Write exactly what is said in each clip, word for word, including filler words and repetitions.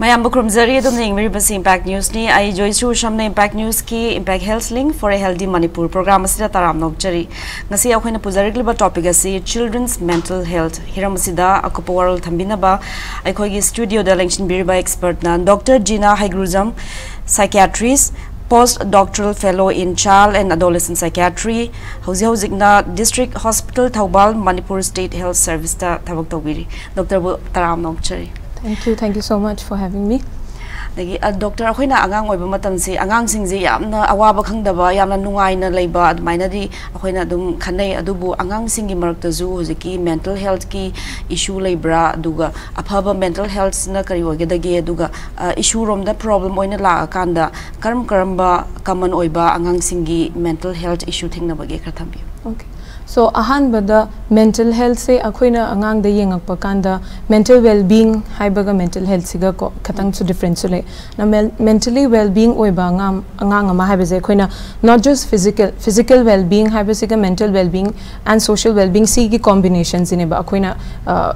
ꯃꯌꯥꯝꯕꯨ ꯈꯨꯔꯨꯝꯖꯔꯤ꯫ ꯑꯗꯣꯝꯅ ꯌꯦꯡꯕꯤꯔꯤꯕꯁꯤ Impact Newsꯅꯤ꯫ ꯑꯩ Joyshree ꯎꯁꯝꯅ Impact Newsꯀꯤ Impact Health Link for a Healthy Manipur program ꯑꯁꯤꯗ ꯇꯔꯥꯝꯅ ꯑꯣꯛꯆꯔꯤ꯫ ꯉꯁꯤ ꯑꯩꯈꯣꯏꯅ ꯄꯨꯖꯔꯛꯂꯤꯕ topic ꯑꯁꯤ children's mental health꯫ ꯍꯤꯔꯝ ꯑꯁꯤꯗ ꯑꯀꯨꯞꯄ ꯋꯥꯔꯣꯜ ꯊꯝꯕꯤꯅꯕ ꯑꯩꯈꯣꯏꯒꯤ studioꯗ ꯂꯦꯡꯁꯤꯟꯕꯤꯔꯤꯕ expertꯅ Doctor Jina Haigrujam, psychiatrist, post doctoral fellow in child and adolescent psychiatry, ꯍꯧꯖꯤꯛ ꯍꯧꯖꯤꯛꯅ District Hospital Thoubal, Manipur State Health Serviceꯇ ꯊꯕꯛ ꯇꯧꯕꯤꯔꯤ꯫ Doctorꯕꯨ ꯇꯔꯥꯝꯅ ꯑꯣꯛꯆꯔꯤ꯫ Thank you, thank you so much for having me. ꯑꯗꯒꯤ ꯑ, doctor, ꯑꯩꯈꯣꯏꯅ ꯑꯉꯥꯡ ꯑꯣꯏꯕ ꯃꯇꯝꯁꯤ ꯑꯉꯥꯡꯁꯤꯡꯁꯤ ꯌꯥꯝꯅ ꯑꯋꯥꯕ ꯈꯪꯗꯕ, ꯌꯥꯝꯅ ꯅꯨꯡꯉꯥꯏꯅ ꯂꯩꯕ ꯑꯗꯨꯃꯥꯏꯅꯗꯤ ꯑꯩꯈꯣꯏꯅ ꯑꯗꯨꯝ ꯈꯟꯅꯩ꯫ ꯑꯗꯨꯕꯨ ꯑꯉꯥꯡꯁꯤꯡꯒꯤ ꯃꯔꯛꯇꯁꯨ ꯍꯧꯖꯤꯛꯀꯤ mental healthꯀꯤ issue ꯂꯩꯕ꯭ꯔꯥ, ꯑꯗꯨꯒ ꯑꯐꯕ mental healthꯅ ꯀꯔꯤ ꯑꯣꯏꯒꯗꯒꯦ, ꯑꯗꯨꯒ ꯑ, issueꯔꯣꯝꯗ problem ꯑꯣꯏꯅ ꯂꯥꯛꯑꯀꯥꯟꯗ ꯀꯔꯝ ꯀꯔꯝꯕ common ꯑꯣꯏꯕ ꯑꯉꯥꯡꯁꯤꯡꯒꯤ mental health issue ꯊꯦꯡꯅꯕꯒꯦ, ꯈꯔ ꯊꯝꯕꯤꯌꯨ꯫ Okay. So, ꯑꯍꯥꯟꯕꯗ mental healthꯁꯦ ꯑꯩꯈꯣꯏꯅ ꯑꯉꯥꯡꯗ ꯌꯦꯡꯉꯛꯄ ꯀꯥꯟꯗ mental well-being ꯍꯥꯏꯕꯒ mental healthꯁꯤꯒ ꯀꯣ ꯈꯇꯪꯁꯨ differenceꯁꯨ ꯂꯩ꯫ ꯅ-, mentally well-being ꯑꯣꯏꯕ ꯑꯉꯥꯡ, ꯑꯉꯥꯡ ꯑꯃ ꯍꯥꯏꯕꯁꯦ ꯑꯩꯈꯣꯏꯅ not just physical, physical well-being ꯍꯥꯏꯕꯁꯤꯒ mental well-being and social well-being ꯁꯤꯒꯤ combinationꯁꯤꯅꯦꯕ ꯑꯩꯈꯣꯏꯅ, uh,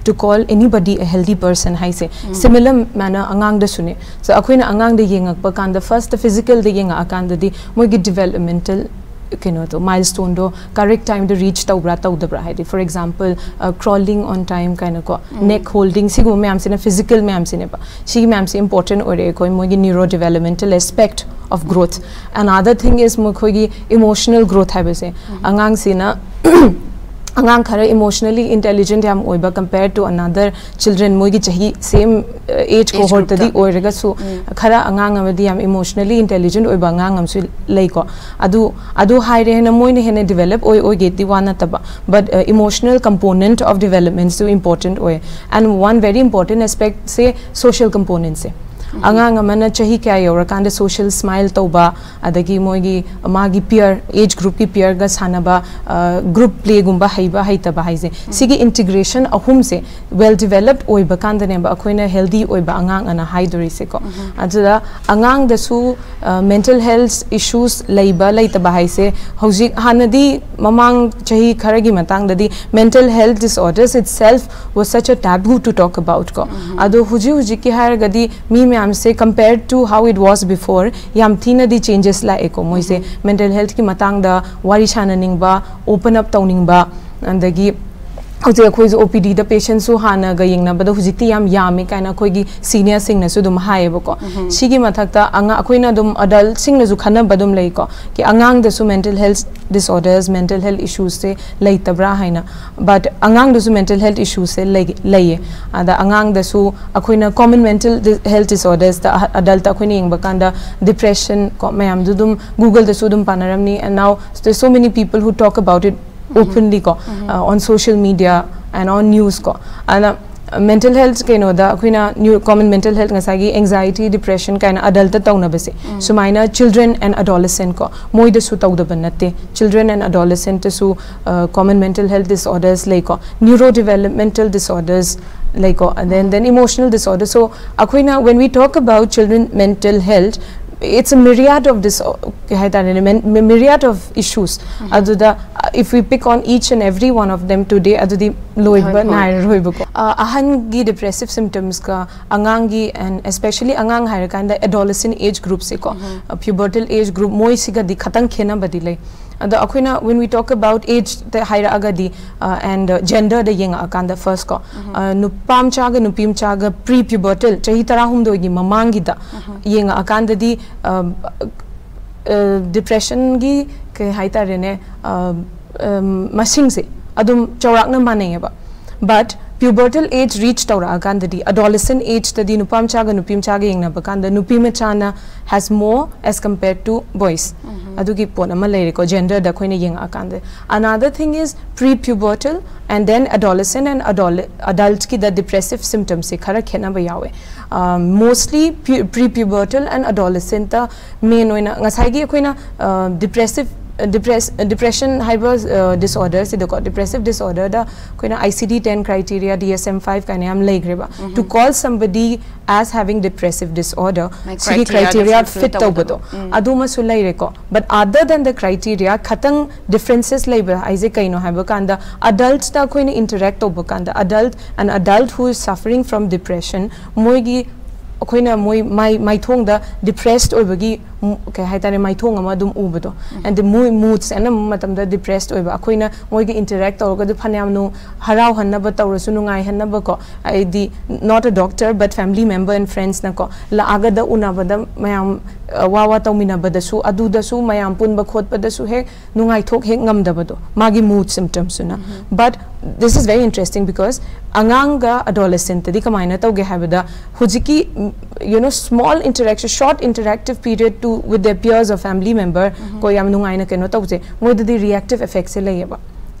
to call anybody a healthy person ꯍꯥꯏꯁꯦ꯫ Similar manner ꯑꯉꯥꯡꯗꯁꯨꯅꯦ꯫ So, ꯑꯩꯈꯣꯏꯅ ꯑꯉꯥꯡꯗ ꯌꯦꯡꯉꯛꯄ ꯀꯥꯟꯗ first physicalꯗ ꯌꯦꯡꯉꯛꯑꯀꯥꯟꯗꯗꯤ ꯃꯣꯏꯒꯤ developmental ꯀꯩꯅꯣꯗꯣ, milestoneꯗꯣ correct timeꯗ reach ꯇꯧꯕ꯭ꯔꯥ ꯇꯧꯗꯕ꯭ꯔꯥ, ꯍꯥꯏꯗꯤ for example, uh, crawling on time ꯀꯥꯏꯅꯀꯣ, neck holding, ꯁꯤꯒꯨꯝꯕ ꯃꯌꯥꯝꯁꯤꯅ physical ꯃꯌꯥꯝꯁꯤꯅꯦꯕ꯫ ꯁꯤꯒꯤ ꯃꯌꯥꯝꯁꯤ important ꯑꯣꯏꯔꯦ ꯑꯩꯈꯣꯏ ꯃꯣꯏꯒꯤ neurodevelopmental aspect of growth. Another thing is ꯃꯈꯣꯏꯒꯤ emotional growth ꯍꯥꯏꯕꯁꯦ꯫ ꯑꯉꯥꯡꯁꯤꯅ ꯑꯉꯥꯡ ꯈꯔ emotionally intelligent ꯌꯥꯝ ꯑꯣꯏꯕ compare to another children, ꯃꯣꯏꯒꯤ ꯆꯍꯤ same, uh, age cohortꯇꯗꯤ ꯑꯣꯏꯔꯒꯁꯨ ꯈꯔ ꯑꯉꯥꯡ ꯑꯃꯗꯤ ꯌꯥꯝ emotionally intelligent ꯑꯣꯏꯕ ꯑꯉꯥꯡ ꯑꯃꯁꯨ ꯂꯩꯀꯣ꯫ ꯑꯗꯨ, ꯑꯗꯨ ꯍꯥꯏꯔꯦ ꯍꯥꯏꯅ ꯃꯣꯏꯅ ꯍꯦꯟꯅ develop ꯑꯣꯏ ꯑꯣꯏꯒꯦꯗꯤ ꯋꯥ ꯅꯠꯇꯕ, but, uh, emotional component of developmentꯁꯨ important ꯑꯣꯏ꯫ And one very important aspectꯁꯦ social componentꯁꯦ꯫ ꯑꯉꯥꯡ ꯑꯃꯅ ꯆꯍꯤ ꯀꯌꯥ ꯌꯧꯔꯀꯥꯟꯗ social smile ꯇꯧꯕ, ꯑꯗꯒꯤ ꯃꯣꯏꯒꯤ ꯃꯥꯒꯤ peer, age groupꯀꯤ peerꯒ ꯁꯥꯟꯅꯕ, group playꯒꯨꯝꯕ ꯍꯩꯕ ꯍꯩꯇꯕ ꯍꯥꯏꯁꯦ, ꯁꯤꯒꯤ integration ꯑꯍꯨꯝꯁꯦ well developed ꯑꯣꯏꯕ ꯀꯥꯟꯗꯅꯦꯕ ꯑꯩꯈꯣꯏꯅ healthy ꯑꯣꯏꯕ ꯑꯉꯥꯡ ꯑꯅ ꯍꯥꯏꯗꯣꯔꯤꯁꯦꯀꯣ꯫ ꯑꯗꯨꯗ ꯑꯉꯥꯡꯗꯁꯨ mental health issues ꯂꯩꯕ ꯂꯩꯇꯕ ꯍꯥꯏꯁꯦ, ꯍꯧꯖꯤꯛ, ꯍꯥꯟꯅꯗꯤ ꯃꯃꯥꯡ ꯆꯍꯤ ꯈꯔꯒꯤ ꯃꯇꯥꯡꯗꯗꯤ mental health disorders itself was such a taboo to talk about ꯀꯣ꯫ ꯑꯗꯣ ꯍꯧꯖꯤꯛ ꯍꯧꯖꯤꯛꯀꯤ ꯍꯥꯏꯔꯒꯗꯤ ꯃꯤ ꯃꯌꯥꯝꯁꯦ, compared to how it was before, ꯌꯥꯝ ꯊꯤꯅꯗꯤ changes ꯂꯥꯛꯑꯦꯀꯣ꯫ ꯃꯣꯏꯁꯦ mental healthꯀꯤ ꯃꯇꯥꯡꯗ ꯋꯥꯔꯤ ꯁꯥꯟꯅꯅꯤꯡꯕ, open up ꯇꯧꯅꯤꯡꯕ, ꯑꯗꯒꯤ ꯍꯧꯖꯤꯛ ꯑꯩꯈꯣꯏꯁꯨ OPDꯗ patientꯁꯨ ꯍꯥꯟꯅꯒ ꯌꯦꯡꯅꯕꯗ ꯍꯧꯖꯤꯛꯇꯤ ꯌꯥꯝ ꯌꯥꯝꯃꯦ ꯀꯥꯏꯅ ꯑꯩꯈꯣꯏꯒꯤ seniorꯁꯤꯡꯅꯁꯨ ꯑꯗꯨꯝ ꯍꯥꯏꯌꯦꯕꯀꯣ꯫ ꯁꯤꯒꯤ ꯃꯊꯛꯇ ꯑꯉꯥꯡ, ꯑꯩꯈꯣꯏꯅ ꯑꯗꯨꯝ adultꯁꯤꯡꯅꯁꯨ ꯈꯟꯅꯕ ꯑꯗꯨꯝ ꯂꯩꯀꯣ, ꯀꯤ ꯑꯉꯥꯡꯗꯁꯨ mental health disorders, mental health issuesꯁꯦ ꯂꯩꯇꯕ꯭ꯔꯥ ꯍꯥꯏꯅ꯫ But ꯑꯉꯥꯡꯗꯁꯨ mental health issuesꯁꯦ ꯂꯩ, ꯂꯩꯌꯦ꯫ ꯑꯗ ꯑꯉꯥꯡꯗꯁꯨ ꯑꯩꯈꯣꯏꯅ common mental di-, health disordersꯇ, adultꯇ ꯑꯩꯈꯣꯏꯅ ꯌꯦꯡꯕ ꯀꯥꯟꯗ depression ꯀꯣ, ꯃꯌꯥꯝꯗꯨ ꯑꯗꯨꯝ Googleꯗꯁꯨ ꯑꯗꯨꯝ ꯄꯥꯅꯔꯝꯅꯤ, and now there's so many people who talk about it openly ꯀꯣ, on social media and on news ꯀꯣ꯫ ꯑꯗ mental health ꯀꯩꯅꯣꯗ ꯑꯩꯈꯣꯏꯅ new common mental health, ꯉꯁꯥꯏꯒꯤ anxiety, depression ꯀꯥꯏꯅ adultꯇ ꯇꯧꯅꯕꯁꯦ, ꯁꯨꯃꯥꯏꯅ children and adolescent ꯀꯣ, ꯃꯣꯏꯗꯁꯨ ꯇꯧꯗꯕ ꯅꯠꯇꯦ꯫ Children and adolescentꯇꯁꯨ common mental health disorders ꯂꯩꯀꯣ, neurodevelopmental disorders ꯂꯩꯀꯣ, and then, then emotional disorders. So ꯑꯩꯈꯣꯏꯅ, when we talk about children mental health, it's a myriad of dis-, ꯀꯩ ꯍꯥꯏꯇꯥꯔꯦꯅꯦ, men-, myriad of issues. ꯑꯗꯨꯗ, uh, if we pick on each and every one of them today, ꯑꯗꯨꯗꯤ ꯂꯣꯏꯕ ꯍꯣꯏ, ꯍꯣꯏ꯫ ꯅꯥꯏꯔꯔꯣꯏꯕꯀꯣ꯫ ꯑ, ꯑꯍꯟꯒꯤ depressive symptomsꯀ ꯑꯉꯥꯡꯒꯤ, and especially ꯑꯉꯥꯡ ꯍꯥꯏꯔꯀꯥꯟꯗ adolescent age groupꯁꯦꯀꯣ, pubertal age group, ꯃꯣꯏꯁꯤꯒꯗꯤ ꯈꯇꯪ ꯈꯦꯠꯅꯕꯗꯤ ꯂꯩ꯫ ꯑꯗꯣ ꯑꯩꯈꯣꯏꯅ, when we talk about ageꯇ ꯍꯥꯏꯔꯛꯑꯒꯗꯤ, uh, and, uh, genderꯗ ꯌꯦꯡꯉꯛꯑꯀꯥꯟꯗ first ꯀꯣ, uh, ꯅꯨꯄꯥ ꯃꯆꯥꯒ ꯅꯨꯄꯤ ꯃꯆꯥꯒ pre pubertal, ꯆꯍꯤ ꯇꯔꯥꯍꯨꯝꯗꯣꯏꯒꯤ ꯃꯃꯥꯡꯒꯤꯗ ꯌꯦꯡꯉꯛꯑꯀꯥꯟꯗꯗꯤ, uh, uh, depressionꯒꯤ, ꯀꯩ ꯍꯥꯏꯇꯥꯔꯦꯅꯦ, uh, um, ꯃꯁꯤꯡꯁꯦ ꯑꯗꯨꯝ ꯆꯥꯎꯔꯥꯛꯅ ꯃꯥꯟꯅꯩꯌꯦꯕ꯫ But Pubertal age reach ꯇꯧꯔꯛꯑꯀꯥꯟꯗꯗꯤ, adolescent age ꯇꯗꯤ ꯅꯨꯄꯥ ꯃꯆꯥꯒ ꯅꯨꯄꯤ ꯃꯆꯥꯒ ꯌꯦꯡꯅꯕ ꯀꯥꯟꯗ ꯅꯨꯄꯤ ꯃꯆꯥꯅ has more as compared to boys. ꯑꯗꯨꯒꯤ ꯄꯣꯠ ꯑꯃ ꯂꯩꯔꯦꯀꯣ, gender ꯗ ꯑꯩꯈꯣꯏꯅ ꯌꯦꯡꯉꯛꯑꯀꯥꯟꯗ. Another thing is pre pubertal and then adolescent and adole adult ꯀꯤꯗ depressive symptoms ꯁꯦ ꯈꯔ ꯈꯦꯠꯅꯕ ꯌꯥꯎꯋꯦ. Mostly pre pubertal and adolescent ꯇ main ꯑꯣꯏꯅ ꯉꯁꯥꯏꯒꯤ ꯑꯩꯈꯣꯏꯅ depressive depression ꯍꯥꯏꯕ disorder ꯁꯤꯗꯀꯣ, depressive disorder ꯗ ꯑꯩꯈꯣꯏꯅ I C D ten criteria, D S M five ꯀꯥꯏꯅ ꯌꯥꯝ ꯂꯩꯈ꯭ꯔꯦꯕ. To call somebody as having depressive disorder, ꯁꯤꯒꯤ criteria ꯗ fit ꯇꯧꯕꯗꯣ, ꯑꯗꯨꯃꯁꯨ ꯂꯩꯔꯦꯀꯣ. But other than the criteria, ꯈꯇꯪ differences ꯂꯩꯕ ꯍꯥꯏꯁꯦ ꯀꯩꯅꯣ ꯍꯥꯏꯕ ꯀꯥꯟꯗ, adult ꯇ ꯑꯩꯈꯣꯏꯅ interact ꯇꯧꯕ ꯀꯥꯟꯗ, adult, an adult who is suffering from depression, ꯃꯣꯏꯒꯤ ꯑꯩꯈꯣꯏꯅ ꯃꯣꯏ ꯃꯥꯏ ꯃꯥꯏꯊꯣꯡꯗ depressed ꯑꯣꯏꯕꯒꯤ, ꯀꯩ ꯍꯥꯏꯇꯥꯔꯦ, ꯃꯥꯏꯊꯣꯡ ꯑꯃ ꯑꯗꯨꯝ ꯎꯕꯗꯣ. And the mood, moods ꯑꯅꯝꯕ ꯃꯇꯝꯗ depressed ꯑꯣꯏꯕ, ꯑꯩꯈꯣꯏꯅ ꯃꯣꯏꯒꯤ interact ꯇꯧꯔꯒ ꯑꯗꯨ ꯐꯅꯌꯥꯝ ꯅꯨ ꯍꯔꯥꯎꯍꯟꯅꯕ ꯇꯧꯔꯁꯨ, ꯅꯨꯡꯉꯥꯏꯍꯟꯅꯕꯀꯣ, ꯍꯥꯏꯗꯤ not a doctor but family member and friends ꯅꯀꯣ, ꯂꯥꯛꯑꯒꯗ ꯎꯅꯕꯗ ꯃꯌꯥꯝ ꯋꯥ ꯋꯥ ꯇꯧꯃꯤꯟꯅꯕꯗꯁꯨ, ꯑꯗꯨꯗꯁꯨ ꯃꯌꯥꯝ ꯄꯨꯟꯕ ꯈꯣꯠꯄꯗꯁꯨ ꯍꯦꯛ ꯅꯨꯡꯉꯥꯏꯊꯣꯛ ꯍꯦꯛ ꯉꯝꯗꯕꯗꯣ, ꯃꯥꯒꯤ mood symptoms ꯇꯨꯅ. But this is very interesting because ꯑꯉꯥꯡꯒ adolescent ꯇꯗꯤ ꯀꯃꯥꯏꯅ ꯇꯧꯒꯦ ꯍꯥꯏꯕꯗ, ꯍꯧꯖꯤꯛꯀꯤ, you know, small interaction, short interactive period to with their peers or family member ꯀꯣ, ꯌꯥꯝ ꯅꯨꯡꯉꯥꯏꯅ ꯀꯩꯅꯣ ꯇꯧꯖꯩ, ꯃꯣꯏꯗꯗꯤ reactive effect ꯁꯦ ꯂꯩꯌꯦꯕ.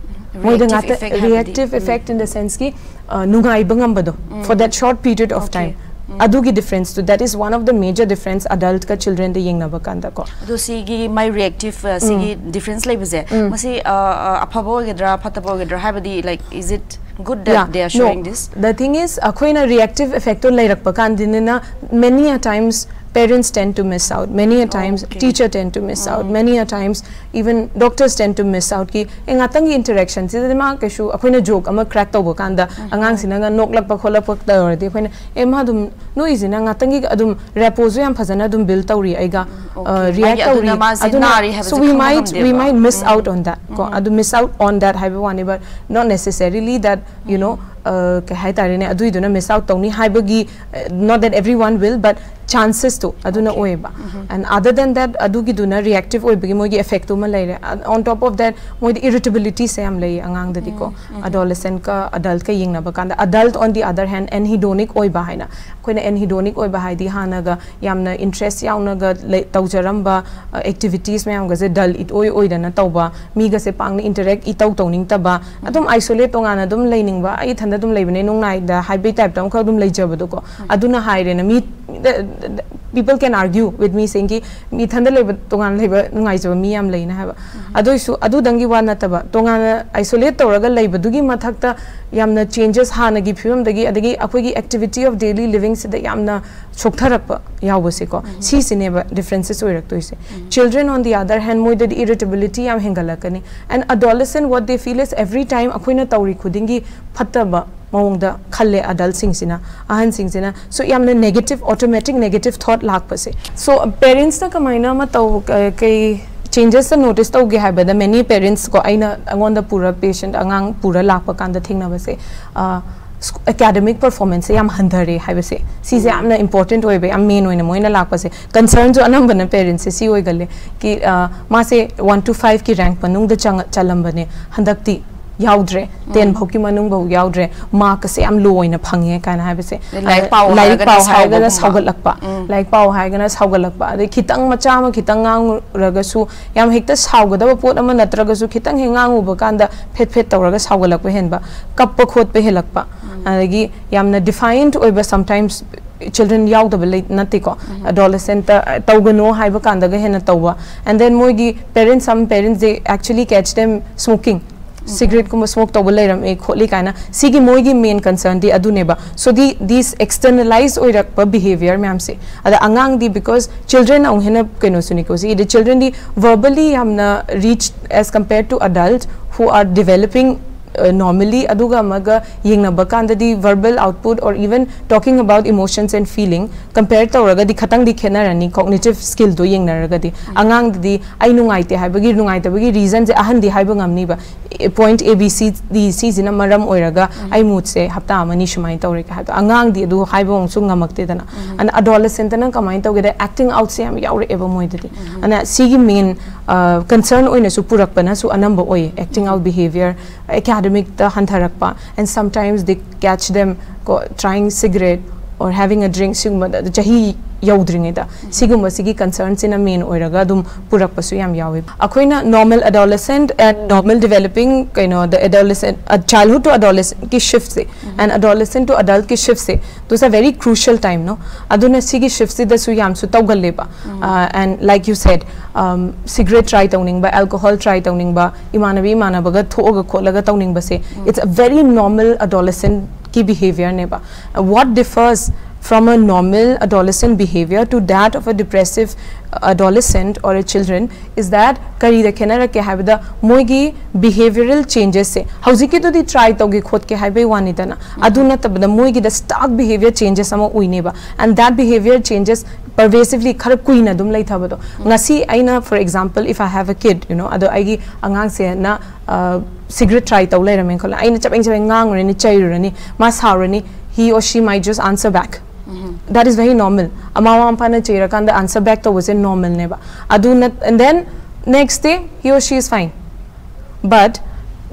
ꯃꯣꯏꯗ reactive ꯉꯥꯛꯇ effect ꯍꯥꯏꯕꯗꯤ? Reactive effect in the sense ꯀꯤ, ꯅꯨꯡꯉꯥꯏꯕ ꯉꯝꯕꯗꯣ for that short period of time. ꯑꯗꯨꯒꯤ difference two, that is one of the major difference adult ꯀ children ꯗ ꯌꯦꯡꯅꯕ ꯀꯥꯟꯗ ꯀꯣ. ꯑꯗꯣ ꯁꯤꯒꯤ my reactive, ꯁꯤꯒꯤ difference ꯂꯩꯕꯁꯦ, ꯃꯁꯤ ꯑꯐꯕ ꯑꯣꯏꯒꯗ꯭ꯔꯥ ꯐꯠꯇꯕ ꯑꯣꯏꯒꯗ꯭ꯔꯥ ꯍꯥꯏꯕꯗꯤ, like, is it good that they are showing this? The thing is, ꯑꯩꯈꯣꯏꯅ reactive effect ꯇꯣ ꯂꯩꯔꯛꯄ ꯀꯥꯟꯗꯅꯤꯅ, many a times parents tend to miss out, many a times teacher tend to miss out, many a times even doctors tend to miss out ꯀꯤ, ꯑꯦ, ꯉꯥꯛꯇꯪꯒꯤ interaction ꯁꯤꯗꯗꯤ ꯃꯥ ꯀꯩꯁꯨ, ꯑꯩꯈꯣꯏꯅ joke ꯑꯃ crack ꯇꯧꯕ ꯀꯥꯟꯗ ꯑꯉꯥꯡꯁꯤꯅꯒ ꯅꯣꯛꯂꯛꯄ ꯈꯣꯠꯂꯛꯄ ꯇꯧꯔꯗꯤ, ꯑꯩꯈꯣꯏꯅ, ꯑꯦ, ꯃꯥ ꯑꯗꯨꯝ ꯅꯣꯛꯏꯁꯤꯅ ꯉꯥꯛꯇꯪꯒꯤ ꯑꯗꯨꯝ rapport ꯁꯨ ꯌꯥꯝ ꯐꯖꯅ ꯑꯗꯨꯝ build ꯇꯧꯔꯤ ꯑꯩꯒ, react ꯇꯧꯔꯤ, ꯑꯗꯨꯅ ꯃꯥꯁꯦ ꯅꯥꯔꯤ ꯍꯥꯏꯕꯁꯦ so we might, we might miss out on that ꯀꯣ. ꯑꯗꯨ miss out on that ꯍꯥꯏꯕ ꯋꯥꯅꯤ, but not necessarily that, you know, ꯀꯩ ꯍꯥꯏꯇꯥꯔꯦꯅꯦ, ꯑꯗꯨꯏꯗꯨꯅ miss out ꯇꯧꯅꯤ ꯍꯥꯏꯕꯒꯤ, not that everyone will, but ꯆꯥꯟꯁꯦꯁꯇꯣ ꯑꯗꯨꯅ ꯑꯣꯏꯌꯦꯕ꯫ And other than that, ꯑꯗꯨꯒꯤꯗꯨꯅ ꯔꯤꯌꯦꯛꯇꯤꯚ ꯑꯣꯏꯕꯒꯤ ꯃꯣꯏꯒꯤ ꯏꯐꯦꯛꯇꯨ ꯑꯃ ꯂꯩꯔꯦ꯫ On top of that, ꯃꯣꯏꯗ ꯏꯔꯤꯇꯦꯕꯤꯂꯤꯇꯤꯁꯦ ꯌꯥꯝ ꯂꯩꯌꯦ ꯑꯉꯥꯡꯗꯗꯤꯀꯣ꯫ ꯑꯦꯗꯣꯂꯦꯁꯦꯟꯠꯀ ꯑꯦꯗꯜꯠꯀ ꯌꯦꯡꯅꯕ ꯀꯥꯟꯗ, adult on the other hand, anhedonic ꯑꯣꯏꯕ ꯍꯥꯏꯅ, ꯑꯩꯈꯣꯏꯅ ꯑꯦꯟꯍꯤꯗꯣꯅꯤꯛ ꯑꯣꯏꯕ ꯍꯥꯏꯗꯤ ꯍꯥꯟꯅꯒ ꯌꯥꯝꯅ ꯏꯟꯇꯔꯦꯁ ꯌꯥꯎꯅꯒ ꯂꯩ- ꯇꯧꯖꯔꯝꯕ ꯑꯦꯛꯇꯤꯚꯤꯇꯤꯁ ꯃꯌꯥꯝꯒꯁꯦ ꯗꯜ ꯏꯠ ꯑꯣꯏ ꯑꯣꯏꯗꯅ ꯇꯧꯕ, ꯃꯤꯒꯁꯦ ꯄꯥꯛꯅ ꯏꯟꯇꯔꯦꯛ ꯏꯇꯧ ꯇꯧꯅꯤꯡꯗꯕ, ꯑꯗꯨꯝ ꯑꯥꯏꯁꯣꯂꯦꯠ ꯇꯣꯉꯥꯟꯅ ꯑꯗꯨꯝ ꯂꯩꯅꯤꯡꯕ, ꯑꯩ ꯏꯊꯟꯗ ꯑꯗꯨꯝ ꯂꯩꯕꯅꯦ ꯅꯨꯡꯅꯥꯏꯗ ꯍꯥꯏꯕꯒꯤ ꯇꯥꯏꯞꯇ ꯑꯃꯈꯛ ꯑꯗꯨꯝ ꯂꯩꯖꯕꯗꯣꯀꯣ꯫ ꯑꯗꯨꯅ ꯍꯥꯏꯔꯦꯅ ꯃꯤ, people can argue with me saying ꯀꯤ ꯃꯤ ꯏꯊꯟꯗ ꯂꯩꯕ, ꯇꯣꯉꯥꯟꯅ ꯂꯩꯕ ꯅꯨꯡꯉꯥꯏꯖꯕ ꯃꯤ ꯌꯥꯝ ꯂꯩꯅ ꯍꯥꯏꯕ꯫ ꯑꯗꯨꯏꯁꯨ ꯑꯗꯨꯗꯪꯒꯤ ꯋꯥ ꯅꯠꯇꯕ, ꯇꯣꯉꯥꯟꯅ ꯑꯥꯏꯁꯣꯂꯦꯠ ꯇꯧꯔꯒ ꯂꯩꯕꯗꯨꯒꯤ ꯃꯊꯛꯇ ꯌꯥꯝꯅ ꯆꯦꯟꯖꯦꯁ, ꯍꯥꯟꯅꯒꯤ ꯐꯤꯕꯝꯗꯒꯤ, ꯑꯗꯒꯤ ꯑꯩꯈꯣꯏꯒꯤ activity of daily livingꯁꯤꯗ ꯌꯥꯝꯅ ꯁꯣꯛꯊꯔꯛꯄ ꯌꯥꯎꯕꯁꯦꯀꯣ, ꯁꯤꯁꯤꯅꯦꯕ ꯗꯤꯐ꯭ꯔꯦꯟꯁꯦꯁ ꯑꯣꯏꯔꯛꯇꯣꯏꯁꯦ꯫ Children on the other hand, ꯃꯣꯏꯗꯗꯤ ꯏꯔꯤꯇꯦꯕꯤꯂꯤꯇꯤ ꯌꯥꯝ ꯍꯦꯟꯒꯠꯂꯛꯀꯅꯤ꯫ And adolescent, what they feel is every time ꯑꯩꯈꯣꯏꯅ ꯇꯧꯔꯤ ꯈꯨꯗꯤꯡꯒꯤ ꯐꯠꯇꯕ ꯃꯑꯣꯡꯗ ꯈꯜꯂꯦ ꯑꯦꯗꯜꯠꯁꯤꯡꯁꯤꯅ, ꯑꯍꯟꯁꯤꯡꯁꯤꯅ꯫ So ꯌꯥꯝꯅ ꯅꯦꯒꯦꯇꯤꯚ, ꯑꯣꯇꯣꯃꯦꯇꯤꯛ ꯅꯦꯒꯦꯇꯤꯚ ꯊꯣꯠ ꯂꯥꯛꯄꯁꯦ꯫ ꯁꯣ ꯄꯦꯔꯦꯟꯠꯁꯅ ꯀꯃꯥꯏꯅ ꯑꯃ ꯇꯧ, ꯀ- ꯀꯩ ꯆꯦꯟꯖꯦꯁꯇ ꯅꯣꯇꯤꯁ ꯇꯧꯒꯦ ꯍꯥꯏꯕꯗ, ꯃꯦꯅꯤ ꯄꯦꯔꯦꯟꯠꯁꯀꯣ, ꯑꯩꯅ ꯑꯩꯉꯣꯟꯗ ꯄꯨꯔ ꯄꯦꯁꯦꯟꯠ ꯑꯉꯥꯡ ꯄꯨꯔ ꯂꯥꯛꯄ ꯀꯥꯟꯗ ꯊꯦꯡꯅꯕꯁꯦ, ꯑꯦꯀꯥꯗꯃꯤꯛ ꯄꯔꯐꯣꯔꯃꯦꯟꯁꯁꯦ ꯌꯥꯝ ꯍꯟꯊꯔꯦ ꯍꯥꯏꯕꯁꯦ, ꯁꯤꯁꯦ ꯌꯥꯝꯅ ꯏꯝꯄꯣꯔꯇꯦꯟꯠ ꯑꯣꯏꯕ, ꯌꯥꯝ ꯃꯦꯟ ꯑꯣꯏꯅ ꯃꯣꯏꯅ ꯂꯥꯛꯄꯁꯦ꯫ ꯀꯟꯁꯔꯟꯁꯨ ꯑꯅꯝꯕꯅ ꯄꯦꯔꯦꯟꯠꯁꯁꯦ ꯁꯤ ꯑꯣꯏꯒꯜꯂꯦ꯫ ꯀꯤ ꯑ, ꯃꯥꯁꯦ ꯋꯥꯟ ꯇꯨ ꯐꯥꯏꯚꯀꯤ ꯔꯦꯡꯛ ꯃꯅꯨꯡꯗ ꯆꯪꯉ- ꯆꯜꯂꯝꯕꯅꯦ, ꯍꯟꯗꯛꯇꯤ ꯌꯥꯎꯗ꯭ꯔꯦ, ꯇꯦꯟ ꯐꯥꯎꯀꯤ ꯃꯅꯨꯡꯐꯥꯎ ꯌꯥꯎꯗ꯭ꯔꯦ, ꯃꯥꯔꯛꯀꯁꯦ ꯌꯥꯝ ꯂꯣ ꯑꯣꯏꯅ ꯐꯪꯉꯦ ꯀꯥꯏꯅ ꯍꯥꯏꯕꯁꯦ꯫ ꯂꯥꯏꯔꯤꯛ ꯄꯥꯎ ꯂꯥꯏꯔꯤꯛ ꯍꯥꯏꯔꯒꯅ ꯄꯥꯎ ꯍꯥꯏꯔꯒꯅ ꯁꯥꯎꯕꯒꯨꯝꯕ꯫ ꯂꯥꯏꯔꯤꯛ ꯄꯥꯎ ꯍꯥꯏꯔꯒꯅ ꯁꯥꯎꯒꯠꯂꯛꯄ, ꯑꯗꯩ ꯈꯤꯇꯪ ꯃꯆꯥ ꯑꯃ ꯈꯤꯇꯪ ꯉꯥꯡꯉꯨꯔꯒꯁꯨ, ꯌꯥꯝ ꯍꯦꯛꯇ ꯁꯥꯎꯒꯗꯕ ꯄꯣꯠ ꯑꯃ ꯅꯠꯇ꯭ꯔꯒꯁꯨ, ꯈꯤꯇꯪ ꯍꯦꯛ ꯉꯥꯡꯉꯨꯕ ꯀꯥꯟꯗ ꯐꯦꯠ ꯐꯦꯠ ꯇꯧꯔꯒ ꯁꯥꯎꯒꯠꯂꯛꯄ ꯍꯦꯟꯕ, ꯀꯞꯄ ꯈꯣꯠꯄ ꯍꯦꯜꯂꯛꯄ, ꯑꯗꯒꯤ ꯌꯥꯝꯅ ꯗꯤꯐꯥꯏꯟꯠ ꯑꯣꯏꯕ, ꯁꯝꯇꯥꯏꯝꯁ ꯆꯤꯜꯗ꯭ꯔꯦꯟ ꯌꯥꯎꯗꯕ ꯂꯩ ꯅꯠꯇꯦꯀꯣ, ꯑꯦꯗꯣꯂꯦꯁꯦꯟꯠꯇ ꯇꯧꯒꯅꯣ ꯍꯥꯏꯕ ꯀꯥꯟꯗꯒ ꯍꯦꯟꯅ ꯇꯧꯕ꯫ And then ꯃꯣꯏꯒꯤ parents, some parents, they actually catch them smoking, ꯁꯤꯒꯔꯦꯠꯀꯨꯝꯕ ꯁ꯭ꯃꯣꯛ ꯇꯧꯕ ꯂꯩꯔꯝꯃꯦ ꯈꯣꯠꯂꯤ ꯀꯥꯏꯅ, ꯁꯤꯒꯤ ꯃꯣꯏꯒꯤ ꯃꯦꯟ ꯀꯟꯁꯔꯟꯗꯤ ꯑꯗꯨꯅꯦꯕ꯫ ꯁꯣ ꯗꯤ ꯗꯤꯁ ꯑꯦꯛꯁꯇꯔꯅꯦꯂꯥꯏꯁ ꯑꯣꯏꯔꯛꯄ ꯕꯤꯍꯦꯕꯤꯌꯔ ꯃꯌꯥꯝꯁꯦ, ꯑꯗ ꯑꯉꯥꯡꯗꯤ, ꯕꯤꯀꯣꯁ ꯆꯤꯜꯗ꯭ꯔꯦꯟ ꯑꯃꯨꯛ ꯍꯦꯟꯅ ꯀꯩꯅꯣꯁꯨꯅꯤꯀꯣ, ꯁꯤꯗꯤ ꯆꯤꯜꯗ꯭ꯔꯦꯟꯗꯤ ꯚꯔꯕꯂꯤ ꯌꯥꯝꯅ rich as compare to adult who are developing normally ꯑꯗꯨꯒ ꯑꯃꯒ ꯌꯦꯡꯅꯕ ꯀꯥꯟꯗꯗꯤ verbal output or even talking about emotions and feeling compare ꯇꯧꯔꯒꯗꯤ ꯈꯇꯪꯗꯤ ꯈꯦꯠꯅꯔꯅꯤ cognitive skillꯗꯣ ꯌꯦꯡꯅꯔꯒꯗꯤ꯫ ꯑꯉꯥꯡꯗꯗꯤ ꯑꯩ ꯅꯨꯡꯉꯥꯏꯇꯦ ꯍꯥꯏꯕꯒꯤ ꯅꯨꯡꯉꯥꯏꯇꯕꯒꯤ reasonꯁꯦ ꯑꯍꯟꯗꯤ ꯍꯥꯏꯕ ꯉꯝꯅꯤꯕ꯫ Point A B C D ꯁꯤꯁꯤꯅ ꯃꯔꯝ ꯑꯣꯏꯔꯒ ꯑꯩ moodꯁꯦ ꯍꯞꯇꯥ ꯑꯃꯅꯤ ꯁꯨꯃꯥꯏꯅ ꯇꯧꯔꯦ ꯍꯥꯏꯕꯗꯣ ꯑꯉꯥꯡꯗꯤ ꯑꯗꯨ ꯍꯥꯏꯕ ꯑꯃꯨꯛꯁꯨ ꯉꯝꯃꯛꯇꯦꯗꯅ꯫ ꯑꯗ adolescentꯅ ꯀꯃꯥꯏꯅ ꯇꯧꯒꯦꯗ acting outꯁꯦ ꯌꯥꯝ ꯌꯥꯎꯔꯛꯑꯦꯕ ꯃꯣꯏꯗꯗꯤ꯫ ꯑꯗꯨꯅ ꯁꯤꯒꯤ main concern ꯑꯣꯏꯅꯁꯨ ꯄꯨꯔꯛꯄꯅꯁꯨ ꯑꯅꯝꯕ ꯑꯣꯏꯌꯦ꯫ Acting out behavior, academicꯇ ꯍꯟꯊꯔꯛꯄ, and sometimes they catch them ꯀꯣ trying cigarette or having a drink ꯁꯤꯒꯨꯝꯕꯗ ꯆꯍꯤ ꯌꯧꯗ꯭ꯔꯤꯉꯩꯗ ꯁꯤꯒꯨꯝꯕꯁꯤꯒꯤ concernꯁꯤꯅ main ꯑꯣꯏꯔꯒ ꯑꯗꯨꯝ ꯄꯨꯔꯛꯄꯁꯨ ꯌꯥꯝ ꯌꯥꯎꯋꯦ꯫ ꯑꯩꯈꯣꯏꯅ normal adolescent and normal developing ꯀꯩꯅꯣ the adolescent childhood to adolescentꯀꯤ shiftꯁꯦ and adolescent to adultꯀꯤ shiftꯁꯦ, those are very crucial time, no? ꯑꯗꯨꯅ ꯁꯤꯒꯤ shiftꯁꯤꯗꯁꯨ ꯌꯥꯝꯁꯨ ꯇꯧꯒꯜꯂꯦꯕ꯫ And like you said, cigarette try ꯇꯧꯅꯤꯡꯕ, alcohol try ꯇꯧꯅꯤꯡꯕ, ꯏꯃꯥꯟꯅꯕꯤ ꯏꯃꯥꯟꯅꯕꯒ ꯊꯣꯛꯑꯒ ꯈꯣꯠꯂꯒ ꯇꯧꯅꯤꯡꯕꯁꯦ, it's a very normal adolescentꯀꯤ behaviorꯅꯦꯕ꯫ What differs from a normal adolescent behavior to that of a depressive adolescent or a children is that ꯀꯔꯤꯗ ꯈꯦꯠꯅꯔꯛꯀꯦ ꯍꯥꯏꯕꯗ ꯃꯣꯏꯒꯤ behavioral changesꯁꯦ, ꯍꯧꯖꯤꯛꯀꯤꯗꯨꯗꯤ try ꯇꯧꯒꯦ ꯈꯣꯠꯀꯦ ꯍꯥꯏꯕꯩ ꯋꯥꯅꯤꯗꯅ, ꯑꯗꯨ ꯅꯠꯇꯕꯗ ꯃꯣꯏꯒꯤꯗ stark behavior changes ꯑꯃ ꯎꯏꯅꯦꯕ꯫ And that behavior changes pervasively ꯈꯔ ꯀꯨꯏꯅ ꯑꯗꯨꯝ ꯂꯩꯊꯕꯗꯣ꯫ ꯉꯁꯤ ꯑꯩꯅ for example if I have a kid, you know, ꯑꯗꯣ ꯑꯩꯒꯤ ꯑꯉꯥꯡꯁꯦꯅ cigarette try ꯇꯧ ꯂꯩꯔꯝꯃꯦꯅ ꯈꯜꯂꯣ꯫ ꯑꯩꯅ ꯆꯕꯦꯡ ꯆꯕꯦꯡ ꯉꯥꯡꯉꯨꯔꯅꯤ, ꯆꯩꯔꯨꯔꯅꯤ, ꯃꯥ ꯁꯥꯎꯔꯅꯤ, he or she might just answer back. That is very normal. ꯃꯃꯥ ꯃꯄꯥꯅ ꯆꯩꯔꯀꯥꯟꯗ answer back ꯇꯧꯕꯁꯦ normalꯅꯦꯕ꯫ ꯑꯗꯨ ꯅꯠ and then next day he or she is fine. But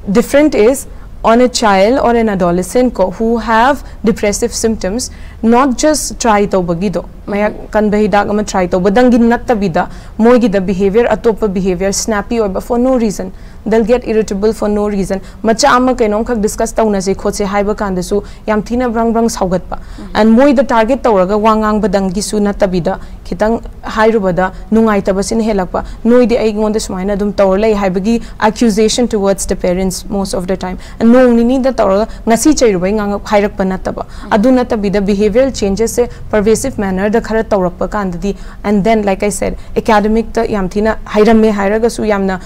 different is on a child or an adolescent ꯀꯣ who have depressive symptoms, not just try ꯇꯧꯕꯒꯤꯗꯣ, ꯃꯌꯥꯛ ꯀꯟꯕ ꯍꯤꯗꯥꯛ ꯑꯃ try ꯇꯧꯕꯗꯪꯒꯤ ꯅꯠꯇꯕꯤꯗ ꯃꯣꯏꯒꯤꯗ behavior, ꯑꯇꯣꯞꯄ behavior, snappy ꯑꯣꯏꯕ for no reason, they'll get irritable for no reason, ꯃꯆꯥ ꯑꯃ ꯀꯩꯅꯣꯝꯈꯛ discuss ꯇꯧꯅꯁꯦ ꯈꯣꯠꯁꯦ ꯍꯥꯏꯕ ꯀꯥꯟꯗꯁꯨ ꯌꯥꯝ ꯊꯤꯅ ꯕ꯭ꯔꯪ ꯕ꯭ꯔꯪ ꯁꯥꯎꯒꯠꯄ꯫ And ꯃꯣꯏꯗ target ꯇꯧꯔꯒ ꯋꯥ ꯉꯥꯡꯕꯗꯪꯒꯤꯁꯨ ꯅꯠꯇꯕꯤꯗ ꯈꯤꯇꯪ ꯍꯥꯏꯔꯨꯕꯗ ꯅꯨꯡꯉꯥꯏꯇꯕꯁꯤꯅ ꯍꯦꯜꯂꯛꯄ, ꯅꯣꯏꯗꯤ ꯑꯩꯉꯣꯟꯗ ꯁꯨꯃꯥꯏꯅ ꯑꯗꯨꯝ ꯇꯧꯔ ꯂꯩ ꯍꯥꯏꯕꯒꯤ accusation towards the parents most of the time꯫ ꯅꯣꯡ ꯅꯤꯅꯤꯗ ꯇꯧꯔꯒ ꯉꯁꯤ ꯆꯩꯔꯨꯕꯩ ꯉꯥꯡꯉꯛ ꯍꯥꯏꯔꯛꯄ ꯅꯠꯇꯕ꯫ ꯑꯗꯨ ꯅꯠꯇꯕꯤꯗ behavioral changesꯁꯦ pervasive manner ꯈꯔ ꯇꯧꯔꯛꯄ ꯀꯥꯟꯗꯗꯤ, and then, like I said, academic ꯇ ꯌꯥꯝ ꯊꯤꯅ ꯍꯩꯔꯝꯃꯦ ꯍꯥꯏꯔꯒꯁꯨ, ꯌꯥꯝꯅ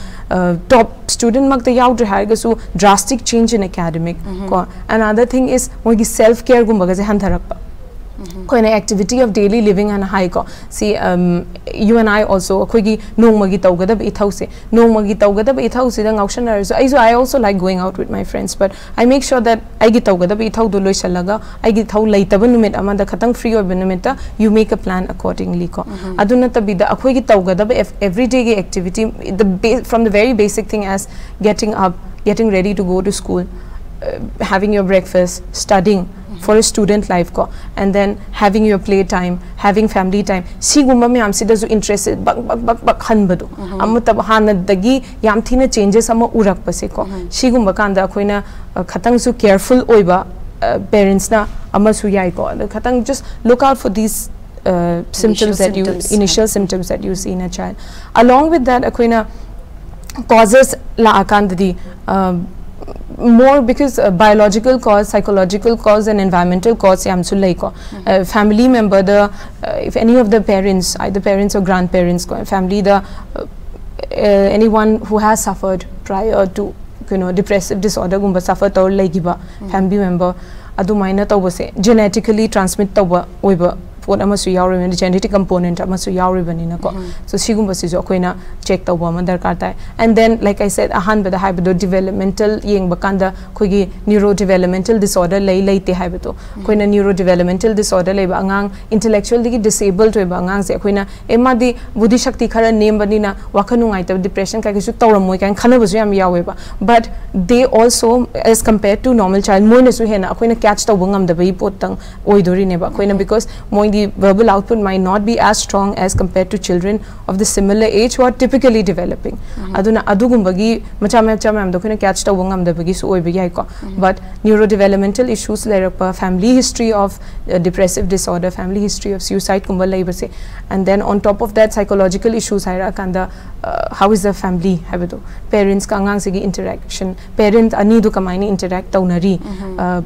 ꯇꯣꯞ ꯁ꯭ꯇꯨꯗꯦꯟꯃꯛꯇ ꯌꯥꯎꯗ꯭ꯔꯦ ꯍꯥꯏꯔꯒꯁꯨ, drastic change in academic ꯀꯣ. Another thing is, ꯃꯣꯏꯒꯤ self care ꯒꯨꯝꯕꯒꯁꯦ ꯍꯟꯊꯔꯛꯄ꯫ ꯑꯩꯈꯣꯏꯅ activity of daily living ꯍꯥꯏꯅ ꯍꯥꯏꯀꯣ꯫ ꯁꯤ, um, you and I also, ꯑꯩꯈꯣꯏꯒꯤ ꯅꯣꯡꯃꯒꯤ ꯇꯧꯒꯗꯕ ꯏꯊꯧꯁꯦ, ꯅꯣꯡꯃꯒꯤ ꯇꯧꯒꯗꯕ ꯏꯊꯧꯁꯤꯗ ꯉꯥꯎꯁꯟꯅꯔꯁꯨ, ꯑꯩꯁꯨ, I also like going out with my friends, but I make sure that ꯑꯩꯒꯤ ꯇꯧꯒꯗꯕ ꯏꯊꯧꯗꯣ ꯂꯣꯏꯁꯤꯜꯂꯒ, ꯑꯩꯒꯤ ꯏꯊꯧ ꯂꯩꯇꯕ ꯅꯨꯃꯤꯠ ꯑꯃꯗ, ꯈꯇꯪ free ꯑꯣꯏꯕ ꯅꯨꯃꯤꯠꯇ, you make a plan accordingly ꯀꯣ꯫ ꯑꯗꯨ ꯅꯠꯇꯕꯤꯗ, ꯑꯩꯈꯣꯏꯒꯤ ꯇꯧꯒꯗꯕ everyday ꯒꯤ activity, the ba- from the very basic thing as getting up, getting ready to go to school, uh, having your breakfast, studying for a student life ꯀꯣ, and then having your play time, having family time, ꯁꯤꯒꯨꯝꯕ ꯃꯌꯥꯝꯁꯤꯗꯁꯨ interest ꯕꯛ ꯕꯛ ꯕꯛ ꯕꯛ ꯍꯟꯕꯗꯣ꯫ ꯑꯃꯠꯇ ꯍꯥꯟꯅꯗꯒꯤ ꯌꯥꯝ ꯊꯤꯅ changes ꯑꯃ ꯎꯔꯛꯄꯁꯦꯀꯣ꯫ ꯁꯤꯒꯨꯝꯕ ꯀꯥꯟꯗ ꯑꯩꯈꯣꯏꯅ, ꯑ, ꯈꯇꯪꯁꯨ careful ꯑꯣꯏꯕ, ꯑ, parents ꯅ ꯑꯃꯁꯨ ꯌꯥꯏꯀꯣ꯫ ꯑꯗꯣ ꯈꯇꯪ just look out for these, uh, symptoms that you, initial symptoms that you see in a child. Along with that, ꯑꯩꯈꯣꯏꯅ causes ꯂꯥꯛꯑꯀꯥꯟꯗꯗꯤ, uh, more because, uh, biological cause, psychological cause and environmental cause ꯌꯥꯝꯁꯨ ꯂꯩꯀꯣ꯫ Uh, family member the, uh, if any of the parents, either parents or grandparents ꯀꯣ, family the, uh, uh, anyone who has suffered prior to, you know, depressive disorder ꯒꯨꯝꯕ suffer ꯇꯧꯔ ꯂꯩꯈꯤꯕ family member, ꯑꯗꯨꯃꯥꯏꯅ ꯇꯧꯕꯁꯦ genetically transmit ꯇꯧꯕ ꯑꯣꯏꯕ ꯄꯣꯠ ꯑꯃꯁꯨ ꯌꯥꯎꯔꯤꯕꯅꯤꯅ, genetic component ꯑꯃꯁꯨ ꯌꯥꯎꯔꯤꯕꯅꯤꯅꯀꯣ꯫ So ꯁꯤꯒꯨꯝꯕꯁꯤꯁꯨ ꯑꯩꯈꯣꯏꯅ check ꯇꯧꯕ ꯑꯃ ꯗꯔꯀꯥꯔ ꯇꯥꯏ꯫ And then, like I said, ꯑꯍꯥꯟꯕꯗ ꯍꯥꯏꯕꯗꯣ, developmental ꯌꯦꯡꯕ ꯀꯥꯟꯗ ꯑꯩꯈꯣꯏꯒꯤ neuro developmental disorder ꯂꯩ ꯂꯩꯇꯦ ꯍꯥꯏꯕꯗꯣ, ꯑꯩꯈꯣꯏꯅ neuro developmental disorder ꯂꯩꯕ ꯑꯉꯥꯡ, intellectually disabled ꯑꯣꯏꯕ ꯑꯉꯥꯡꯁꯦ ꯑꯩꯈꯣꯏꯅ, ꯑꯦ, ꯃꯥꯗꯤ ꯕꯨꯙꯤ ꯁꯛꯇꯤ ꯈꯔ ꯅꯦꯝꯕꯅꯤꯅ ꯋꯥꯈꯜ ꯅꯨꯡꯉꯥꯏꯇꯕ, depression ꯀꯩꯀꯩꯁꯨ ꯇꯧꯔꯝꯃꯣꯏ ꯀꯥꯏꯅ ꯈꯟꯅꯕꯁꯨ ꯌꯥꯝ ꯌꯥꯎꯋꯦꯕ꯫ But they also, as compared to normal child, ꯃꯣꯏꯅꯁꯨ ꯍꯦꯟꯅ ꯑꯩꯈꯣꯏꯅ catch ꯇꯧꯕ ꯉꯝꯗꯕꯒꯤ ꯄꯣꯠꯇꯪ ꯑꯣꯏꯗꯣꯔꯤꯅꯦꯕ ꯑꯩꯈꯣꯏꯅ, because ꯃꯣꯏꯗꯤ verbal output might not be as strong as compared to children of the similar age who are typically developing. ꯑꯗꯨꯅ ꯑꯗꯨꯒꯨꯝꯕꯒꯤ ꯃꯆꯥ ꯃꯆꯥ ꯃꯌꯥꯝꯗꯣ ꯑꯩꯈꯣꯏꯅ catch ꯇꯧꯕ ꯉꯝꯗꯕꯒꯤꯁꯨ ꯑꯣꯏꯕ ꯌꯥꯏꯀꯣ꯫ But neurodevelopmental issues ꯂꯩꯔꯛꯄ, family history of, uh, depressive disorder, family history of suicide ꯀꯨꯝꯕ ꯂꯩꯕꯁꯦ, and then on top of that psychological issues ꯍꯥꯏꯔꯛꯑꯀꯥꯟꯗ, uh, how is the family ꯍꯥꯏꯕꯗꯣ, parents ꯀ ꯑꯉꯥꯡꯁꯤꯒꯤ interaction, parent ꯑꯅꯤꯗꯨ ꯀꯃꯥꯏꯅ interact ꯇꯧꯅꯔꯤ, uh,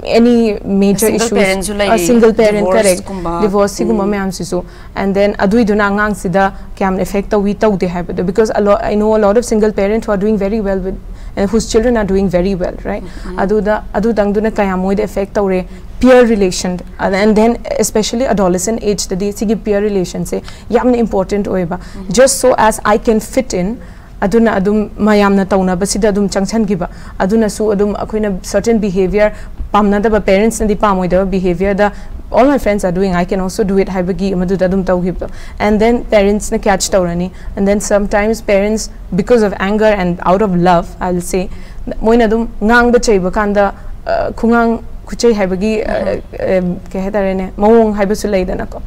any major Single issues, parent ꯁꯨ a ꯂꯩꯔꯤ, single parent, divorce correct, ꯀꯨꯝꯕ꯫ Divorce ꯁꯤꯒꯨꯝꯕ ꯃꯌꯥꯝꯁꯤꯁꯨ, and then ꯑꯗꯨꯏꯗꯨꯅ ꯑꯉꯥꯡꯁꯤꯗ ꯀꯌꯥꯝ effect ꯇꯧꯏ ꯇꯧꯗꯦ ꯍꯥꯏꯕꯗꯣ, because a lot, I know a lot of single parent who are doing very well with, and whose children are doing very well, right? ꯑꯗꯨꯗ, ꯑꯗꯨꯗꯪꯗꯨꯅ ꯀꯌꯥꯝ ꯃꯣꯏꯗ effect ꯇꯧꯔꯦ, peer relation, and then especially adolescent age ꯇꯗꯤ ꯁꯤꯒꯤ peer relation ꯁꯦ ꯌꯥꯝꯅ important ꯑꯣꯏꯕ, just so as I can fit in, ꯑꯗꯨꯅ ꯑꯗꯨꯝ ꯃꯌꯥꯝꯅ ꯇꯧꯅꯕꯁꯤꯗ ꯑꯗꯨꯝ ꯆꯪꯁꯟꯈꯤꯕ, ꯑꯗꯨꯅꯁꯨ ꯑꯗꯨꯝ ꯑꯩꯈꯣꯏꯅ certain behaviour ꯄꯥꯝꯅꯗꯕ, parents ꯅꯗꯤ ꯄꯥꯝꯃꯣꯏꯗꯕ behaviour the, all my friends are doing, I can also do it ꯍꯥꯏꯕꯒꯤ ꯃꯗꯨꯗ ꯑꯗꯨꯝ ꯇꯧꯈꯤꯕꯗꯣ, and then parents ꯅ catch ꯇꯧꯔꯅꯤ, and then sometimes parents, because of anger and out of love, I'll say, ꯃꯣꯏꯅ ꯑꯗꯨꯝ ꯉꯥꯡꯕ ꯆꯩꯕ ꯀꯥꯟꯗ, ꯑ, ꯈꯨꯉꯥꯡ ꯈꯨꯆꯩ ꯍꯥꯏꯕꯒꯤ, ꯑ, ꯑ, ꯀꯩ ꯍꯥꯏꯇꯥꯔꯦꯅꯦ, ꯃꯑꯣꯡ ꯍꯥꯏꯕꯁꯨ ꯂꯩꯗꯅꯀꯣ,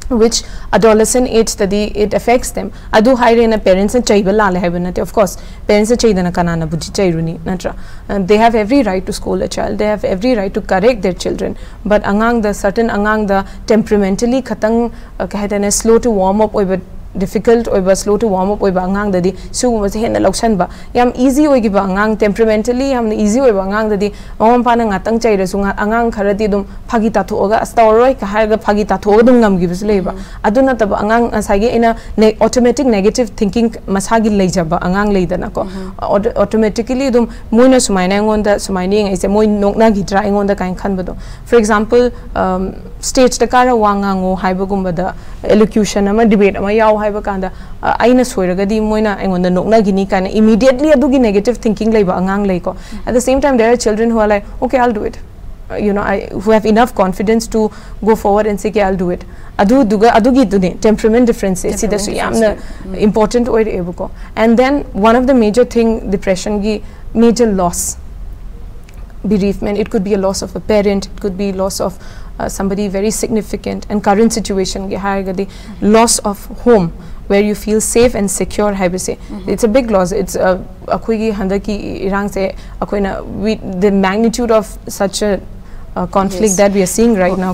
which adolescent age ꯇꯗꯤ it affects them. ꯑꯗꯨ ꯍꯥꯏꯔꯦꯅ parents ꯅ ꯆꯩꯕ ꯂꯥꯜꯂꯦ ꯍꯥꯏꯕ ꯅꯠꯇꯦ, of course parents ꯅ ꯆꯩꯗꯅ ꯀꯅꯥꯅꯕꯨꯗꯤ ꯆꯩꯔꯨꯅꯤ, ꯅꯠꯇ꯭ꯔꯥ? Uh, they have every right to scold a child, they have every right to correct their children, but ꯑꯉꯥꯡꯗ, certain ꯑꯉꯥꯡꯗ temperamentally ꯈꯇꯪ, ꯑ, ꯀꯩ ꯍꯥꯏꯇꯥꯔꯦ, slow to warm up ꯑꯣꯏꯕ, difficult ꯑꯣꯏꯕ, slow to warm up ꯑꯣꯏꯕ ꯑꯉꯥꯡꯗꯗꯤ ꯁꯤꯒꯨꯝꯕꯁꯦ ꯍꯦꯟꯅ ꯂꯧꯁꯟꯕ, ꯌꯥꯝ easy ꯑꯣꯏꯈꯤꯕ ꯑꯉꯥꯡ, temperamentally ꯌꯥꯝꯅ easy ꯑꯣꯏꯕ ꯑꯉꯥꯡꯗꯗꯤ ꯃꯃꯥ ꯃꯄꯥꯅ ꯉꯥꯛꯇꯪ ꯆꯩꯔꯁꯨ ꯉꯥ-, ꯑꯉꯥꯡ ꯈꯔꯗꯤ ꯑꯗꯨꯝ ꯐꯥꯒꯤ ꯇꯥꯊꯣꯛꯑꯒ "ꯑꯁ, ꯇꯧꯔꯔꯣꯏ" ꯀ ꯍꯥꯏꯔꯒ ꯐꯥꯒꯤ ꯇꯥꯊꯣꯛꯑꯒ ꯑꯗꯨꯝ ꯉꯝꯈꯤꯕꯁꯨ ꯂꯩꯌꯦꯕ꯫ ꯑꯗꯨ ꯅꯠꯇꯕ ꯑꯉꯥꯡ, ꯉꯁꯥꯏꯒꯤ ꯑꯩꯅ ne-, automatic negative thinking ꯃꯁꯥꯒꯤ ꯂꯩꯖꯕ ꯑꯉꯥꯡ ꯂꯩꯗꯅꯀꯣ, auto-, automatically ꯑꯗꯨꯝ ꯃꯣꯏꯅ ꯁꯨꯃꯥꯏꯅ ꯑꯩꯉꯣꯟꯗ ꯁꯨꯃꯥꯏꯅ ꯌꯦꯡꯉꯛꯏꯁꯦ, ꯃꯣꯏ ꯅꯣꯛꯅꯈꯤꯗ꯭ꯔꯥ ꯑꯩꯉꯣꯟꯗ ꯀꯥꯏꯅ ꯈꯟꯕꯗꯣ꯫ For example, um, stage ꯇ ꯀꯥꯔ ꯋꯥ ꯉꯥꯡꯉꯣ ꯍꯥꯏꯕꯒꯨꯝꯕꯗ, elocution ꯑꯃ, debate ꯑꯃ ꯌꯥꯎ ꯍꯥꯏꯕ ꯀꯥꯟꯗ, ꯑ, ꯑꯩꯅ ꯁꯣꯏꯔꯒꯗꯤ ꯃꯣꯏꯅ ꯑꯩꯉꯣꯟꯗ ꯅꯣꯛꯅꯈꯤꯅꯤ ꯀꯥꯏꯅ immediately ꯑꯗꯨꯒꯤ negative thinking ꯂꯩꯕ ꯑꯉꯥꯡ ꯂꯩꯀꯣ꯫ At the same time, there are children who are like, "Okay, I'll do it." Uh, you know, I, who have enough confidence to go forward and say, "Okay, I'll do it." ꯑꯗꯨꯗꯨꯒ ꯑꯗꯨꯒꯤꯗꯨꯅꯦ temperament difference ꯁꯦ, Temperament ꯁꯤꯗꯁꯨ difference ꯌꯥꯝꯅ ꯅꯦ꯫ important ꯑꯣꯏꯔꯛꯑꯦꯕꯀꯣ꯫ And then one of the major thing, depression ꯒꯤ major loss, bereavement, it could be a loss of a parent, it could be loss of, uh, somebody very significant, and current situation ꯒꯤ ꯍꯥꯏꯔꯒꯗꯤ loss of home where you feel safe and secure ꯍꯥꯏꯕꯁꯦ, it's a big loss. It's, uh, ꯑꯩꯈꯣꯏꯒꯤ ꯍꯟꯗꯛꯀꯤ ꯏꯔꯥꯡꯁꯦ ꯑꯩꯈꯣꯏꯅ, we, the magnitude of such a, uh, conflict Yes. that we are seeing right now,